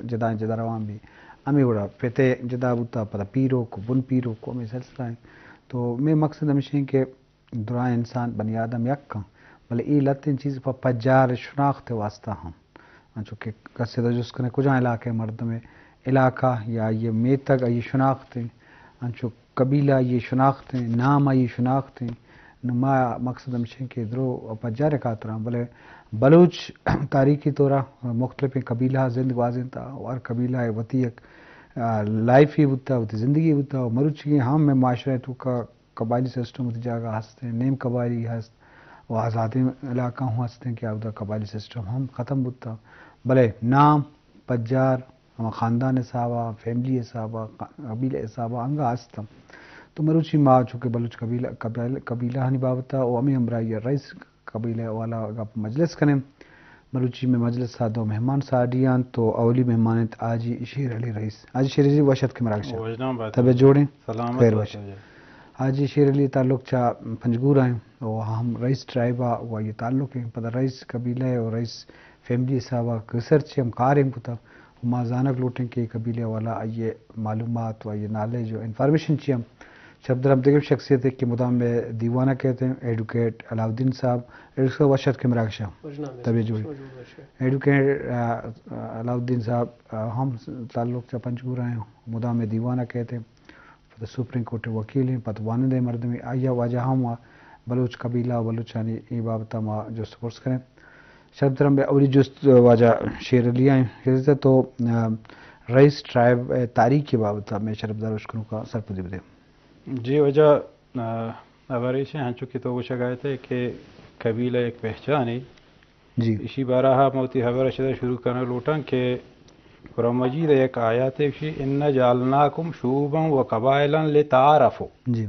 جدا جدا روان بی۔ ہمے وڑا پتے جدا بوتا، پدا پیروک و بن پیروک و ہمے سلسلہ ہیں۔ تو مے مقصد ہمیش ہیں کہ درائیں انسان، بنی آدم یک کن، بلے اے لتیں چیز پہ پجار شناخت واسطہ ہم۔ انچو کہ کسے تو جست کنے کجا علاقہ مردم، علاقہ یا یہ میتگ، یہ شناخت ہیں۔ انچو قبیلہ یہ شناخت ہیں، نام یہ شناخت ہیں۔ نو ما مقصد ہمیش ہیں کہ درو پجار خاطر ہم، بلے بلوچ تاریخی طورا مختلف قبیلہ زند گوازینتا، و ہر قبیلہ وتی یک، آ، لائفی بوتا، وتی زندگی بوتا، و مروچی ہم میں معاشرہ تو کا قبائلی سسٹم وتی جاگہ ہست، نیم قبائلی ہست، و آزادیں علاقہ ہوں ہستیں کہ اودا قبائلی سسٹم ہم ختم بوتا، بلے نام، پجار، ہما خاندان حسابا، فیملی حسابا، قبیلہ حسابا انگا ہستم۔ تو مروچی ما چونکہ بلوچ قبیلہ، قبیلہ، قبیلہ ہانی بابتا و ہمیں ہمراہی رئیس قبیلہ والا گپ مجلس کنیں۔ مروچی میں مجلس سا دو مہمان ساڑی آن، تو اولی مہمان انت حاجی شیر علی رئیس۔ حاجی شیر علی وشت کے مراکش۔ وجدان بات۔ طبیعت جوڑیں؟ سلامت خیر بات وش۔ ہے۔ حاجی شیر علی تعلق چا پنجگور آئیں و ہم رئیس ٹرائب آ و یہ تعلق ہیں۔ پدا رئیس قبیلہ و رئیس فیملی حسابا ریسرچ ہم کار ہم کتا۔ و ما زانگ لوٹیں کہ قبیلہ والا آئیے معلومات و آئیے نالج و انفارمیشن چی ہم۔ شرپ درم دگہ شخصیت ہے کہ مدام میں دیوانہ کہتے ہیں، ایڈوکیٹ علاؤالدین صاحب۔ ایڈوکیٹ صاحب وشت کے مراکشہ۔ وش نام ہے۔ طبیعت جوڑی۔ وش نام ہے۔ ایڈوکیٹ، آ، آ، علاؤالدین صاحب، آ، ہم تعلق چا پنجگور آئیں، مدام میں دیوانہ کہتے ہیں۔ پدا سپریم کورٹ ء وکیل انت، پد وانندہ مردمے، آئی ء واجہ ہم ء بلوچ قبیلہ ء بلوچانی اے بابت ء ما جست ء پرس کنیں۔ شرپ درم بہ اولی جست واجہ شیر علی ء انت۔ شیر علی تو، آ، رئیس ٹرائب ء تاریخ ء بابت ء مئے شرپ دار اشکنوکاں سرپدی بدے۔ جی واجہ، آ، ہبر ایش انت، ہنچو کہ تو گوشگ ء ات کہ قبیلہ یک پہچانے، جی۔ ایشی بارہ ء ما وتی ہبر ء چدا شروع کنگ لوٹاں کہ قرآن مجید ء یک آیاتے گوشی، "انا جعلناکم شعوبا و قبائلا لتعارفوا۔" جی۔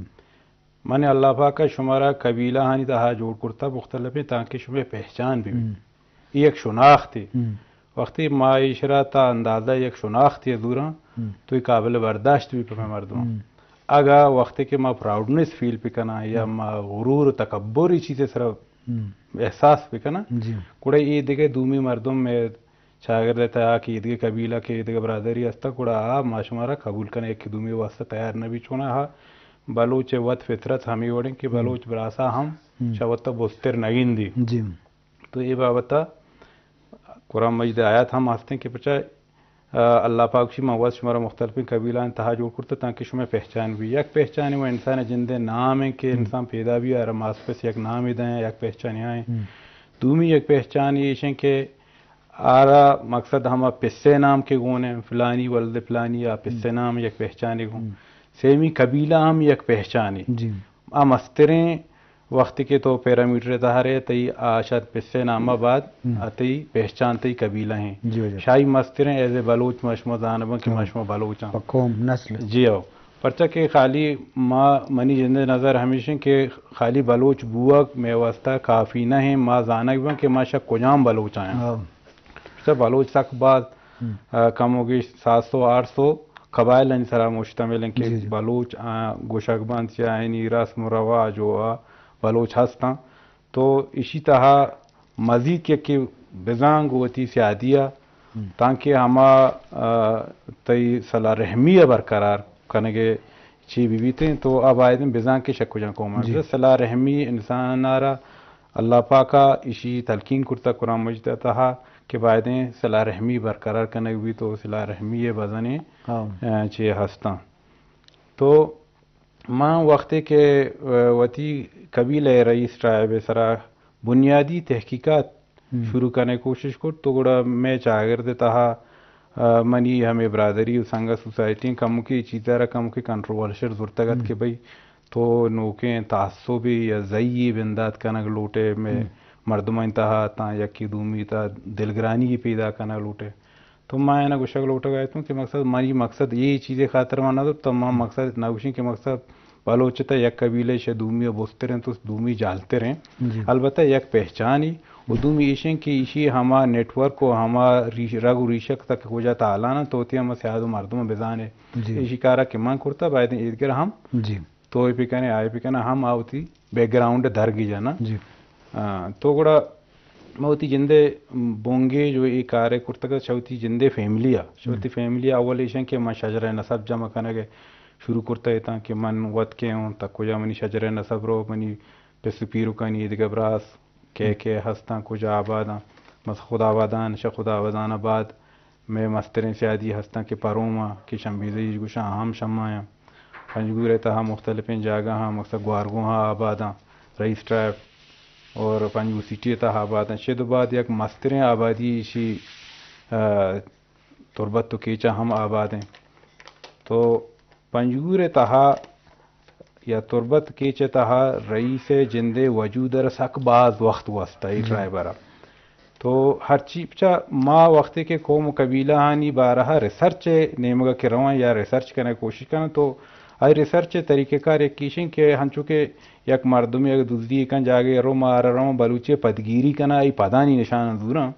من اللہ پاک ء شمارا قبیلہ آنی تہا جوڑ کرتا مختلفیں تانکہ شمئے پہچان بہ بیت۔ ہم۔ اے یک شناختے۔ ہم۔ وقتی ما ایشرا تا اندازہ یک شناختے زوراں، ہم۔ تو اے قابل برداشت بی پہ مئے مردم۔ ہم۔ اگا وقتی کہ ما پراؤڈنس فیل بکناں یا ہم۔ ما غرور و تکبر ای چیزے سرا ہم۔ احساس بکناں، جی۔ گڑا اے دگہ دومی مردم مئے چاگرد ء تہا کہ ایدگہ قبیلہ کہ ایدگہ برادری ہستہ، گڑا آ ما شمارا قبول کنیں، یکے دومی واسطہ تیار نہ بی۔ چونا آ بلوچ ء وت فطرت ہمے وڑیں کہ ہم۔ بلوچ براسا ہم ہم۔ چہ وت ء بزتر نہ گندی۔ جی۔ تو اے بابت ء قرآن مجید ء آیات ہم ہستیں کہ پرچا، آ، اللہ پاک گوشی، من وت شمارا مختلفیں قبیلہ آنی تہا جوڑ کرتہ تانکہ شمئے پہچان بی۔ یک پہچانے و انسان ء جند ء نام انت کہ ہم۔ انسان پیدا بی، آرا ماسپس یک نامے دیں، یک پہچانے آئیں۔ ہم۔ دومی یک پہچانے ایش انت کہ آرا مقصد ہما پسے نام کہ گون انت، فلانی ولد فلانی، آ پسے ہم۔ نام یک پہچانے گون۔ ہم۔ سیمی قبیلہ ہم یک پہچانے۔ جی۔ آ مستریں وقتی کہ تو پیرامیٹر ء تہا رئے، تئی آ شاید پسے نام ء بعد ہم۔ آ تئی پہچان تئی قبیلہ ہیں۔ جی واجہ۔ شاہی مستریں ایز اے بلوچ ما شما زانباں کہ ما ہاں۔ شما بلوچ آں۔ پہ قوم، نسل۔ جی ہو۔ پرچا کہ خالی ما، منی جند ء نظر ہمیش انت کہ خالی بلوچ بوگ مئے واسطہ کافی نہ ہیں، ما زانگ باں کہ ما شہ کجام بلوچ آیاں۔ ہاں۔ پرچا بلوچ سک باز، ہم۔ آ، کم و گیش سات سو آٹھ سو قبائلانی سرا مشتمل انت کہ جی، جی۔ بلوچ، آ، گوشگ بنت یا آیانی رسم و رواج و آ بلوچ ہستاں۔ تو ایشی تہا مزید کہ، کہ بزانگ وتی سیادی ء ہم۔ تانکہ ہما، آ، تئی صلہ رحمی ء برقرار کنگ ء چی بہ بیتیں، تو آ بایدیں بزانگ کہ شہ کجام قوم ء۔ جی۔ صلہ رحمی انسان ء را اللہ پاک ء ایشی تلقین کرتگ قرآن مجید ء تہا کہ بایدیں صلہ رحمی برقرار کنگ بیت و صلہ رحمی ء بزنیں، ہاں۔ آ، چی ہستاں۔ تو من وقتے کہ، آ، وتی قبیلہ رئیس ٹرائب ء سرا بنیادی تحقیقات ہم۔ شروع کنگ ء کوشش کرت، تو گڑا مئے چاگرد ء تہا، آ، منی ہمے برادری و سنگت سوسائٹی کمکے چیزا را کمکے کنٹروورشل زرتگ ات ہم۔ کہ بھئی تو نوکیں تعصبے یا زئی بندات کنگ لوٹے، مئے ہم۔ مردمانی تہا تاں یکے دومی تہا دلگرانی پیدا کنگ لوٹے۔ تو ما اینا گوشگ لوٹگ ء اتوں کہ مقصد، منی مقصد اے چیزے خاطر ما نہ زرت، ما ہم۔ مقصد نہ گوشیں کہ مقصد بلوچ تہ یک قبیلہ شہ دومی ء بزتر انت و دومی جہلتر انت۔ جی۔ البتہ یک پہچانی و دومی ایش انت کہ ایشی ہما نیٹ ورک و ہما ریش، رگ و ریشک تک کجا تالان انت، تو وتی ہما سیاد و مردم بزانے۔ جی۔ ایشی کارا کہ من کرتا، باید ایدگر ہم جی۔ تو اے پہ کنے، آ اے پہ کنے، ہم آ وتی بیک گراؤنڈ درگی جانا۔ جی۔ آ، تو گڑا ما وتی جندے بونگیج و اے کارے کرتگ چہ وتی جندے فیملی ءَ، چہ وتی فیملی ءَ اول ایشاں کہ من شجرہ نسب جمع کنگ ءَ شروع کرتہ اتاں کہ من وت کے اوں، تا کجا منی شجرہ نسب رو، منی پس و پیرکانی ایدگہ براس کئے کئے ہستاں، کجا آباداں۔ مثلاً خداوادان، شہ خداوادان ءَ بعد مئے مستریں سیادی ہستاں کہ پروم ءَ کہ شمبیزہ ایش گوشاں، ہم شمایاں۔ پنجگور ءِ تہا مختلفیں جاگہاں، مثلاً گوارگوں ءَ آباداں، رئیس ٹرائب اور پنجگور سٹی ءِ تہا آباداں۔ چد و بعد یک مستریں آبادی ایشی، آ، تربت و کیچ ءَ ہم آبادیں۔ تو پنجگور ءِ تہا یا تربت کیچ ءِ تہا رئیس ءِ جندے وجود ءَ را سک باز وخت گوستہ اے ٹرائب ءَ را۔ تو ہرچی پچا ما وختے کہ قوم و قبیلہ آنی بارہ ءَ ریسرچ ءِ نیمگ ءَ کہ رواں یا ریسرچ کنگ ءِ کوشش کناں، تو آئی ریسرچ ءِ طریقہ کار یک ایشیں کہ ہنچو کہ یک مردمے اگہ دزی کن جاگہے رو، ما آرا رواں بلوچی ءِ پدگیری کناں، آئی پدانی نشان زوراں۔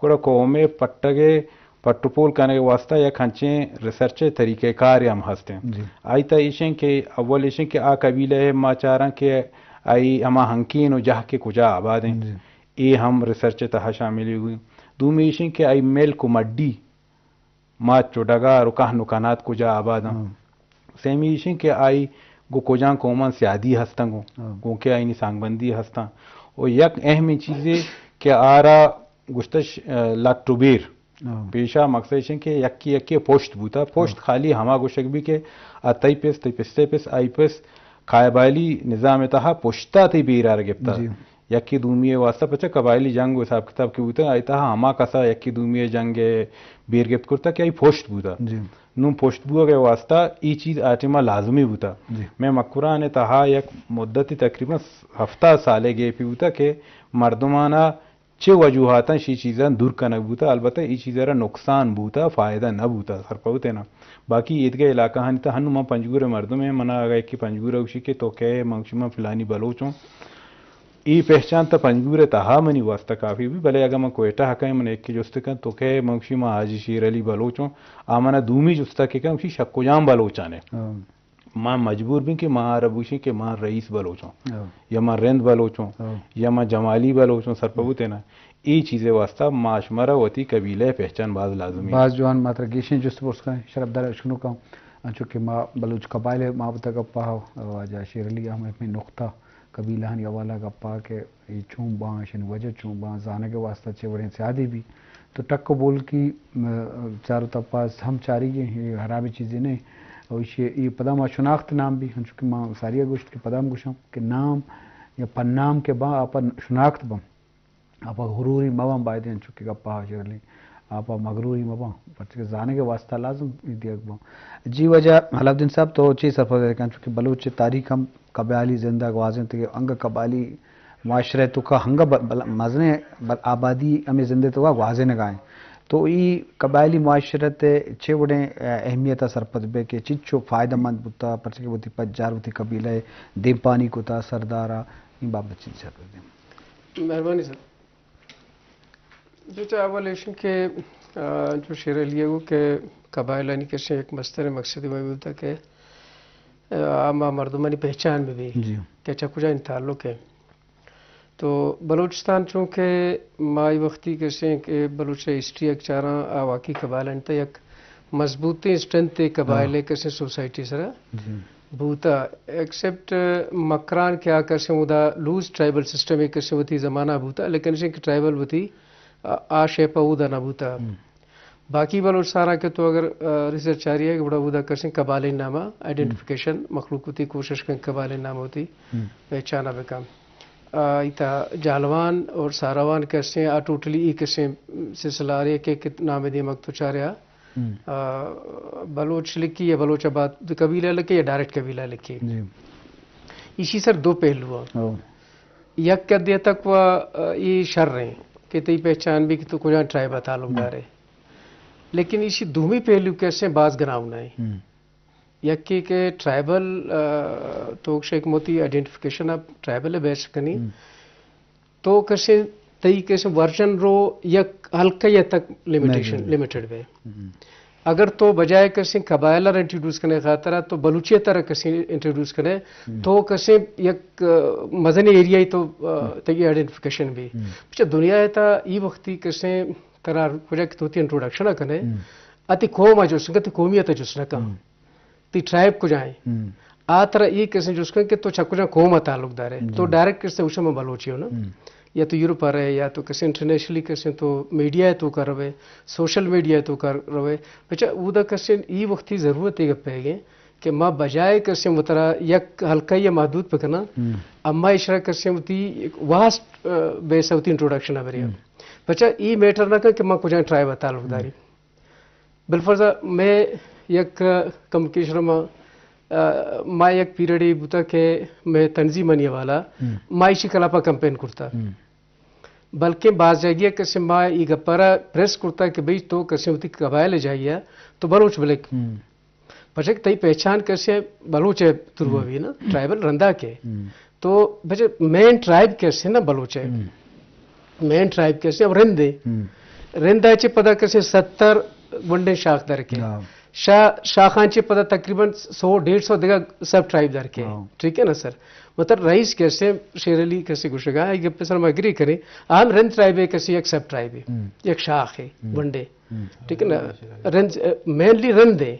گڑا قوم ءِ پٹگ ءِ پٹ و پول کنگ ءِ واستہ یک ہنچیں ریسرچ ءِ طریقہ کارے ہم ہستیں۔ آئی تہا ایشیں کہ اول ایشیں کہ آ قبیلہ ءَ ما چاراں کہ آئی ہما ہنکین و جاہ کہ کجا آبادیں۔ اے ہم ریسرچ ءِ تہا شامل ہوئی۔ دومی ایشیں کہ آئی ملک و مڈی، ماچ و ڈگار و کہن و کنات کجا آباداں۔ سیمی ایشیں کہ آئی گوں کجام قوماں سیادی ہستاں گوں، گوں کہ آئینی سانگبندی ہستاں۔ و یک اہمیں چیزے کہ آرا گوشتش، آ، لٹ و بیر۔ پیشا مقصد ایشیں کہ یکی یکی پشت بوتا، پشت خالی ہما گوشگ بی کہ آ تئی پس، تئی پستے پس، آئی پس، قبائلی نظام ءِ تہا پشتا تئی بیرار گپتا۔ یکی دومی ءِ واستہ پچا قبائلی جنگ و حساب کتاب کہ بوتگ، آئی تہا ہما کسا یکی دومی ءِ جنگ ءِ بیر گپت کرتگ کہ آئی پشت بوتگ۔ نوں پشت بوگ ءِ واستہ اے چیز آ ٹائما لازمی بوتگ۔ مئے مکران ءِ تہا یک مدتی تقریباً ہفتاد سالے گیپی بوتگ کہ مردمانا چہ وجوہاتاں شی چیزاں دور کنگ بوتگ، البتہ اے چیز ءَ را نقصان بوتگ، فائدہ نہ بوتگ، سرپد اتئے نا۔ باقی ایدگہ علاقہانی تہا ہنوں من پنجگور ءِ مردمے، منا اگہ یکے پنجگور ءَ گوشی کہ تو کئے، من گوشی من فلانی بلوچ اوں۔ اے پہچان تہ پنجگور ءِ تہا منی واستہ کافی بی، بلے اگہ من کوئٹہ ءَ کئیں، من یکے جست کن تو کئے، من گوشی من حاجی شیر علی بلوچ اوں، آ منا دومی جستا کہ کن، گوشی شہ کجام بلوچانے؟ ما مجبور بیں کہ ما آرا بگوشیں کہ ما رئیس بلوچ اوں، یا ما رند بلوچ اوں، یا ما جمالی بلوچ اوں، سرپد اتئے نا۔ اے چیز ءِ واستہ ما شمارا وتی قبیلہ ءِ پہچان باز لازمی۔ باز جوان۔ ما ترا گیشیں جست پرس کنیں، شرپدار اشکنوکاں، انچو کہ ما بلوچ قبائل ءِ مابت ءَ گپ ءَ واجہ شیر علی احمد مئے نقطہ قبیلہانی حوالہ ءَ گپ ءَ کہ اے چون باں، اشانی وجہ چون باں، زانگ ءِ واستہ چے وڑیں سیادی بی۔ تو ٹک و بولکی، م، چار و تپاس ہم چاریگیں، اے حرابیں چیزے نہ۔ او ایشی، اے پدا ما شناخت نام بی، ہنچو کہ ما ساری ءَ گوشت کہ پدا ہم گوشاں کہ نام یا پنام کہ باں، آپا شناخت باں۔ آپا غروری مباں، باید انچو کہ گپا حاضر علی، آپا مغروری مباں، پرچہ کہ زانگ ءِ واستہ لازم اے دیگ باں۔ جی واجہ علاؤالدین صاحب، تو چی سرپد ئے؟ انچو کہ بلوچ تاریخ ہم قبائلی زند ءَ گوازینتگ، انگہ قبائلی معاشرہ ءِ توکا انگہ ب-، بل-، مزنیں بل-، آبادی ہمے زند ءِ توکا گوازینگا ایں۔ تو اے قبائلی معاشرت ءِ چے وڑیں، ا، اہمیت ءَ سرپد بئے کہ چنچو فائدہ مند بوتا، پرچہ کہ وتی پجار، وتی قبیلہ ءِ دیمپانی کتا، سردار ءَ، اے بابت چنچو سرپد بئے؟ مہربانی سر۔ جو چہ اول ایشن کہ، آ، جو شیر علی ءَ گو کہ قبائلانی کشیں یک مستریں مقصدے ہمے بوتا کہ، آ، ہما مردمانی پہچان بہ بی کہ چہ کجا انت تعلق ہے۔ تو بلوچستان چونکہ ما اے وختی کشیں کہ بلوچ ہسٹری یک چاراں، آ واقعی قبائلانی تہ یک مضبوطیں اسٹرینتھ قبائل کشیں سوسائٹی سرا بوتا، ایکسپٹ مکران کہ آ کشیں اودا لوز ٹرائبل سسٹم ءَ کشیں وتی زمانہ بوتا، لیکن اشیں کہ ٹرائبل وتی آ، آ شیپ ءَ اودا نہ بوتا۔ باقی بلوچستان ءَ کہ تو اگر، آ، ریسرچ چاری ئے، گڑا اودا کشیں قبائلیں نام ءَ آئیڈینٹیفیکیشن، مخلوق وتی کوشش کن قبائلیں نام ءَ وتی پہچان ءَ بکن۔ آ، ایتا جالوان اور ساروان کشیں، آ ٹوٹلی ای کشیں سلسلہ آرے کہ، کہ نام دیمک تو چاریا۔ آ، بلوچ لکھی یا بلوچ آباد قبیلہ لکھی یا ڈائریکٹ قبیلہ لکھی۔ ایشی سر دو پہلو ہیں۔ یک کدے تک وہ، آ، یہ شر ہیں کہ تئی پہچان بھی کہ تو کجا ٹرائب ءَ تعلق دار ہے۔ لیکن ایشی دومی پہلو کشیں باز گناؤنا ہے۔ یکی کہ ٹرائبل، آ، تو شیخ موتی آئیڈینٹیفیکیشن آف ٹرائبل بیس کنی۔ تو کشیں تئی کشیں ورژن رو یک ہلکہ یا تک لمیٹیشن، لمیٹڈ بے۔ اگر تو بجائے کسیں قبائل ءَ انٹروڈیوس کرنے خاطر تو بلوچیت ءَ کسیں انٹروڈیوس کرنے، تو کسیں یک، آ، مزنیں ایریا تو، آ، تئی آئیڈینٹیفیکیشن بی۔ پچا دنیا ءِ تا ای وقتی کسیں ترا کجا کہ تو تی انٹروڈکشن ءَ کنے، اتی قوم ءَ جست نہ کن، تی قومیت ءَ جست نہ کن۔ تی ٹرائب کجا ہیں؟ آ ترا ای کسیں جست کن کہ تو چا کجا قوم ءَ تعلق دارے۔ تو ڈائریکٹ کسیں اوشا من بلوچی ہوں نا۔ یا تو یورپ ءَ رہے، یا تو کسیں انٹرنیشنلی کسیں تو میڈیا ءِ توکا روے، سوشل میڈیا ءِ توکا روے۔ پچا اودا کسیں ای وقتی ضرورت ہے گپے گے کہ ما بجائے کسیں وترا یک حلقہ یا محدود پکناں، اما اشرا کسیں وتی ایک واسٹ، آ، بیس وتی انٹروڈکشن ءَ بریاں۔ پچا ای میٹر نہ کن کہ ما کجا ٹرائب ءَ تعلق داری۔ بالفرض میں یک کمیونیکیشن ما، آ، ما یک پیریڈے بوتا کہ میں تنظیمانی حوالہ ما ایشی خلاف کمپین کرتا۔ بلکہ باز جاگہ کسے ما ای گپارا پریس کرتا کہ بھئی تو کسے وتی قبائل جائی ہے تو بلوچ بلک۔ پچک تئی پہچان کسے بلوچ ہے تروا بھی نا، ٹرائبل رندا کے۔ تو بچے مین ٹرائب کسے نا بلوچ ہے۔ مین ٹرائب کسے اب رند ہے۔ رند ہے چے پدا کسے ستر ونڈے شاخ در کے۔ شا-، شاخان چے پدا تقریباً سو، ڈیڑھ سو دگہ سب ٹرائب در کے۔ ٹھیک ہے نا سر؟ مطلب رئیس کسے شیر علی کسے گوشگا، یہ گپ سر ما اگری کریں۔ آن رند ٹرائب ہے کسے یک سب ٹرائب ہے، یک شاخ ہے، ونڈے۔ ٹھیک ہے نا؟ رند، مینلی رند ہے۔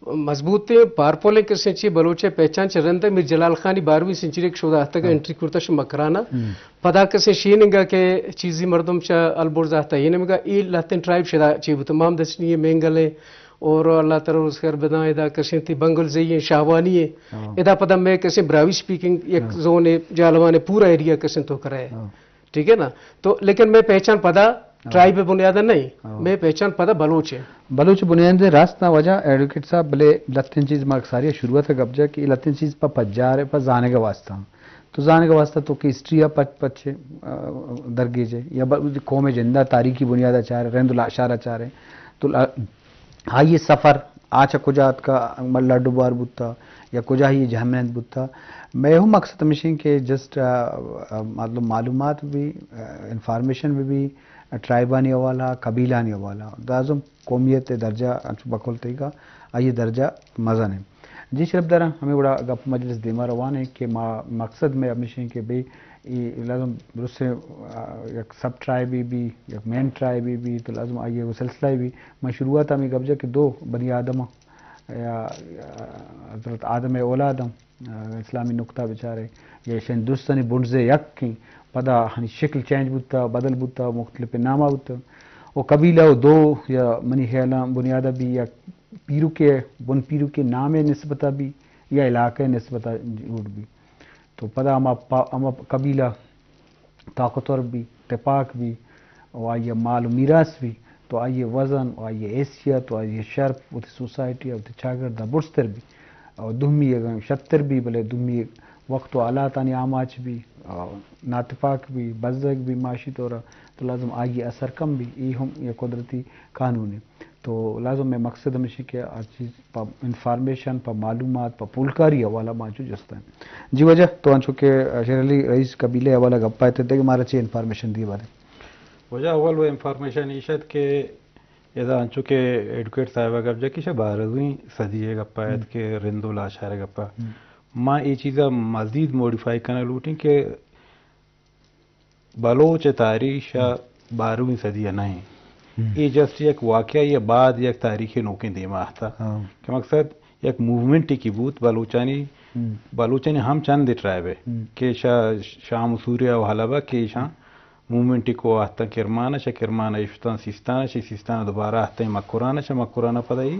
مضبوط ہیں، پارپولیں کسے چی بلوچ ہے، پہچان چے رند ہے، میر جلال خانی بارہویں سنچری ایک شودا تک انٹری کرتا شو مکرانا۔ پدا کسے شیننگا کہ چیزی مردم چا البرز آتا یہ نمگا، ای لاتن ٹرائب شدا چی بوتا، مام دشنی ہے، مینگل ہے، اور اللہ تعالی روزگار بداں، ادا کسے تی بنگل زئی ہیں، شاہوانی ہے۔ ادا پدا میں کسے براوی سپیکنگ یک زون ہے، جالوان ہے، پورا ایریا کسے تو کرے۔ ٹھیک ہے نا؟ تو لیکن میں پہچان پدا ٹرائب بنیاد نہیں، میں پہچان پدا بلوچ ہے۔ بلوچ بنیاد راست نہ وجہ ایڈوکیٹ صاحب، بلے لتیں چیز ما ساری شروعات گپ جا کہ لتیں چیز پہ پجار ہے، پہ زانگ واسطہ۔ تو زانگ واسطہ تو کہ ہسٹری پچ پچ، آ، درگیج ہے یا ب-، قوم جندہ تاریخی بنیاد چار، رند لاشار چار ہے۔ تو لا-، آئی سفر آ چہ کجا اتکا، مطلب لڈ و بار بوتا یا کجا ہی جہمنند بوتا۔ میں ہم مقصد ہمیشیں کہ جسٹ، آ، آ، مطلب معلومات بھی، آ، انفارمیشن بھی، بھی ٹرائبانی حوالہ، قبیلانی حوالہ، لازم قومیت درجہ انچو بکل تیگا، آئی درجہ مزن ہے۔ جی شرف دارا، ہمیں بڑا گپ مجلس دیما روان ہے کہ ما مقصد میں ہمیشیں کہ بھئی ای لازم درست، آ، یک سب ٹرائب بھی، یک مین ٹرائب بھی، تو لازم آئی وہ سلسلہ بھی۔ من شروعات ہمیں گپ جا کہ دو بنی آدم یا، یا حضرت آدم اولاد ہم، آ، اسلامی نقطہ بچارے، یا ایشان درستانی بنزے یک ہیں، پدا ہنی شکل چینج بوتا، بدل بوتا، مختلف نامہ بوتا۔ و قبیلہ و دو یا منی خیالاں بنیادہ بھی یک پیروکے، بن پیروکے نامے نسبتا بھی یا علاقے نسبتا جوڑ بھی۔ تو پدا ہما پا-، ہما قبیلہ طاقتور بی، تپاک بی، و آئی مال و میراث بی، تو آئی وزن، و آئی حیثیت، و آئی شرپ، وتی سوسائٹی، وتی چاگرد برزتر بی۔ و دومی اگاں شتر بی، بلے دومی وقت و حالاتانی آماچ بی، آ، ناتپاک بی، بزگ بی معاشی طورا، تو لازم آئی اثر کم بی۔ ای ہم یک قدرتی قانون ہے۔ تو لازم میں مقصد ہمیشہ کہ آ چیز پہ انفارمیشن، پہ معلومات، پہ پولکاری حوالہ ما انچو جستن۔ جی واجہ، تو انچو کہ شیر علی رئیس قبیلے حوالہ گپا ات، دگہ مارا چے انفارمیشن دیے بارے؟ واجہ اول وہ انفارمیشن ایش ات کہ ادا انچو کہ ایڈوکیٹ صاحب گپ جا کہ شہ بارہویں صدی گپا ات کہ رند و لاشار گپا۔ ما اے چیزا مزید موڈیفائی کرنا لوٹیں کہ بلوچ تاریخ شہ بارہویں صدی ء نہ انت۔ اے جسٹ یک واقعہ یا بعد یک تاریخ نوکیں دیما آتا کہ مقصد یک موومنٹ کی بوت بلوچانی، بلوچانی ہم چند ٹرائب ہے کہ شہ شام و سوریہ و حلبہ کہ ایشاں موومنٹ کو آتاں کرمان، شہ کرمان ایشتاں سیستان، شہ سیستان دوبارہ آتاں مکران، شہ مکران پدا ای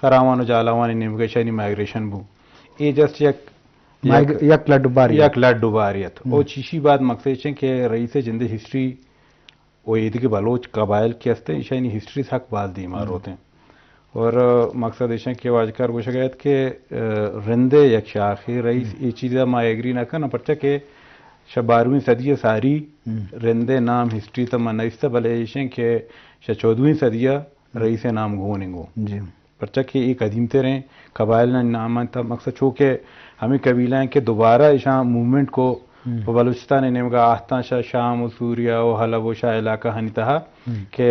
سراوان و جالاوانی نیمگہ ایشانی مائگریشن بو۔ اے جسٹ یک مائگ-، یک، یک لڈ باری یک ات۔ لڈ باری ات۔ او چیشی بعد مقصد چن کہ رئیس جند ہسٹری و ایدگہ بلوچ قبائل کہ ہستیں، ایشانی ہسٹریز حق باز دیما روتیں۔ اور، آ، مقصد ایشن کہ واجکار گوشگ ات کہ، آ، رندے یک شاخے رئیس، اے چیزا ما ایگری نہ کناں، پرچہ کہ شہ بارہویں صدی ساری رندے نام ہسٹری تا من نویستا، بلے ایشن کہ شہ چودہویں صدی رئیس نام گون انگو۔ جی۔ پرچا کہ اے قدیم تریں قبائل نا نام انت، مقصد چو کہ ہمیں قبیلہ ہیں کہ دوبارہ اشاں موومنٹ کو پہ بلوچستان نیمگا آہتاں شاہ شام و سوریا و حلب و شاہ علاقہ ہنی تہا کہ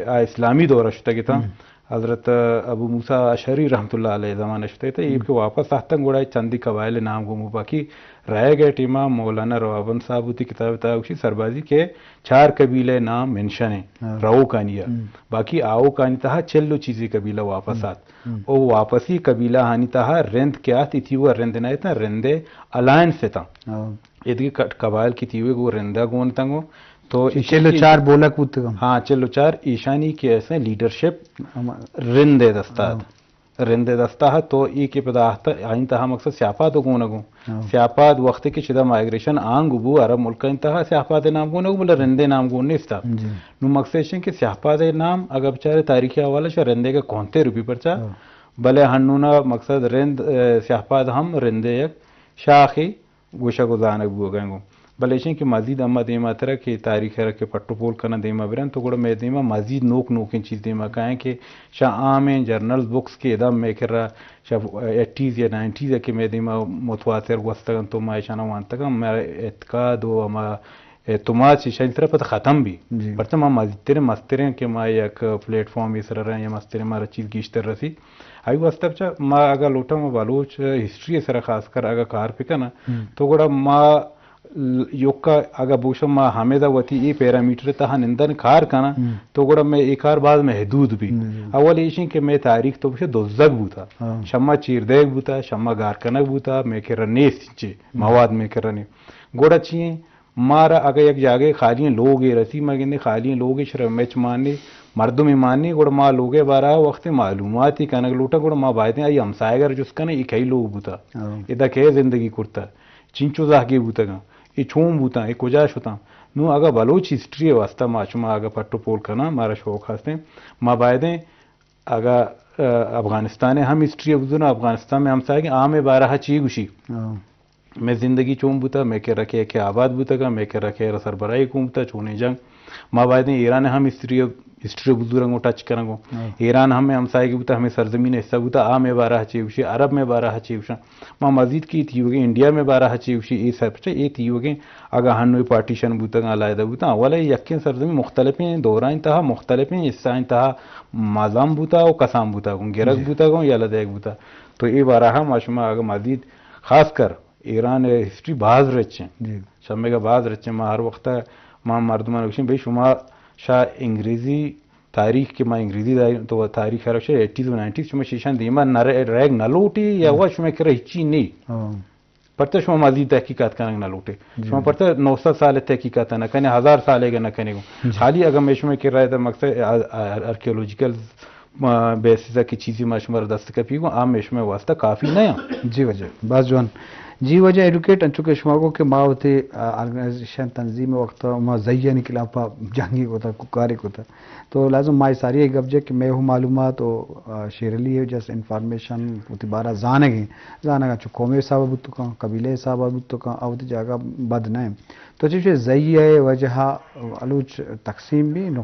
آ اسلامی دور شتگ اتاں۔ حضرت ابو موسیٰ اشعری رحمت اللہ علیہ زمانہ شتہ تہ، ایب کہ واپس آتن گڑا چندی قبائل نام گوں، باقی رہ گئے ٹیما مولانا روابند صاحب وتی کتاب تا گوشی سربازی کہ چار قبیلہ نام منشن ہیں، ہاں۔ روکانی ہے۔ ہم۔ باقی آوکانی تہا چل و چیزی قبیلہ واپس ہم۔ آت۔ ہم۔ او واپسی قبیلہ ہانی تہا رند کہ آت، اتیوگا رند نہ اتاں، رندے الائنس اتاں۔ ہاں۔ ادگی کٹ-، قبائل کی تیوگو رندا گون تنگو۔ تو چل و چار بولک بوتگم۔ ہاں، چل و چار ایشانی کہ ایسے لیڈرشپ ہم۔ رندے دستات۔ ہاں۔ رندے دستا ہے تو ای کہ پدا آہتا، آئین تہا مقصد سیاپات گونگو۔ ہاں۔ سیاپات وقت کہ چدا مائگریشن آنگ بو، عرب ملکان تہا سیاپات نام گونگو، بلے رندے نام گون نیستا۔ جی۔ نو مقصد شن کہ سیاپات نام اگر بچارے تاریخی حوالہ شا رندے کا کونتے روپی پرچا، ہاں۔ بلے ہنونا مقصد رند، اے، سیاپات ہم رندے یک شاخی گوشگ و زانگ بوگا انگو۔ بلے ایشیں کہ مزید اما دیما ترا کہ تاریخ را کہ پٹ و پول کنن دیما برن تو گڑا مئے دیما مزید نوک نوکیں چیز دیما کائیں کہ شا عامیں جرنلز بکس کہ ادا مئے کرا شا ایٹیز یا نائنٹیز کہ مئے دیما متواتر گوستگن تو ما ایشانا وانتگن، مئے اعتقاد و اما اعتماد چہ ایشانی سرا پتہ ختم بی۔ جی۔ پرچہ ما مزیدتریں مستریں کہ ما یک پلیٹ فارمے سرا رہیں یا مستریں مارا چیز گیشتر رسی۔ آئی واسطہ بچا ما اگاں لوٹاں ما بلوچ ہسٹری سرا خاص کر اگاں کار بکناں، ہم۔ تو گڑا ما ل-، یوکا اگاں بوشم ما ہمیدا وتی اے پیرامیٹر تہا نندن کار کناں، ہم۔ تو گڑا مئے اے کار باز محدود بی۔ جی، جی۔ اول ایشیں کہ مئے تاریخ تو بشے دزگ بوتا، ہاں۔ شما چیر دیگ بوتا، شما گار کنگ بوتا، مئے کرا نیست چی، ہم۔ مواد مئے کرا نی۔ گڑا چی ایں؟ مارا اگہ یک جاگہے خالی ایں لوگے رسی، ما گندیں خالی ایں لوگے شرا مچ مانے، مردمے مانے، گڑا ما لوگے بارا وقت معلوماتی کنگ لوٹاں، گڑا ما بایدیں آئی ہمسایگا جست کنیں، اے کئی لوگ بوتا؟ ہاں۔ ادا کئے زندگی کرتا؟ چنچو زہگے بوتگاں؟ اے چون بوتاں؟ اے کجا شتاں؟ نوں اگہ بلوچ ہسٹری واسطہ ما شما اگہ پٹ و پول کناں، مارا شوق ہستیں، ما بایدیں اگہ، ا، افغانستان ہم ہسٹری بزوراں، افغانستان مئے ہمسایگیں، آ مئے بارہ چی گوشی؟ ہاں۔ مئے زندگی چون بوتا، مئے کرا کئے کئے آباد بوتگا، مئے کرا کئے را سربراہی کون بوتا، چونیں جنگ۔ ما بایدیں ایران ہم ہسٹری، ہسٹری بزورنگو ٹچ کنگو۔ ہاں۔ ایران ہم مئے ہمسایگی بوتا، ہمے سرزمین حصہ بوتا، آ مئے بارہ چی گوشی، عرب مئے بارہ چی گوشاں۔ ما مزید کہ اے تیوگیں انڈیا مئے بارہ چی گوشی، اے سب چہ اے تیوگیں اگاں ہنوی پارٹیشن بوتگاں، علیحدہ بوتاں، اولا یکیں سرزمین مختلفیں دورانی تہا، مختلفیں حصہانی تہا مزن بوتا و کسان بوتا گوں، گرگ جی۔ بوتا گوں، یلہ دیگ بوتا۔ تو اے بارہ ما شما اگاں مزید خاص کر ایران ہسٹری باز رچیں۔ جی۔ شمیگا باز رچیں، ما ہر وقت ما مردمان گوشیں، بھئی شما شا انگریزی تاریخ کہ ما انگریزی داریں، تو تاریخ ہر شے ایٹیز و نائنٹیز شما شیشان دیما نہ رہ-، رہگ نہ لوٹی یا ہم۔ وا شما کرا ہچی نی۔ ہاں۔ پرچہ شما مزید تحقیقات کنگ نہ لوٹے۔ جی۔ شما پرچہ نو سد سال تحقیقات نہ کنے، ہزار سال گہ نہ کنے گو۔ جی۔ خالی اگر میں شما کرا مقصد آ-، آ-، آرکیولوجیکل ما بیسز ء کہ چیزے ما شمارا دست کپی گوں، آ مئے شمئے واسطہ کافی نہ انت۔ جی واجہ، باز جوان۔ جی واجہ ایڈوکیٹ، انچو کہ شما گو کہ ما وتی، آ، آرگنائزیشن تنظیم وقت ما زیانی خلاف جنگی کتا، کوکاری کتا۔ تو لازم ما ساری گپ جے کہ مئے ہو معلومات و، آ، شیر علی ہے جس انفارمیشن وتی بارہ زانگ ہیں۔ زانگ چو قومی حساب بوت کن، قبیلے حساب بوت کن، آ وتی جاگہ بد نہ ہیں۔ تو چیز زی ہے وجہ الوچ تقسیم بھی نقصان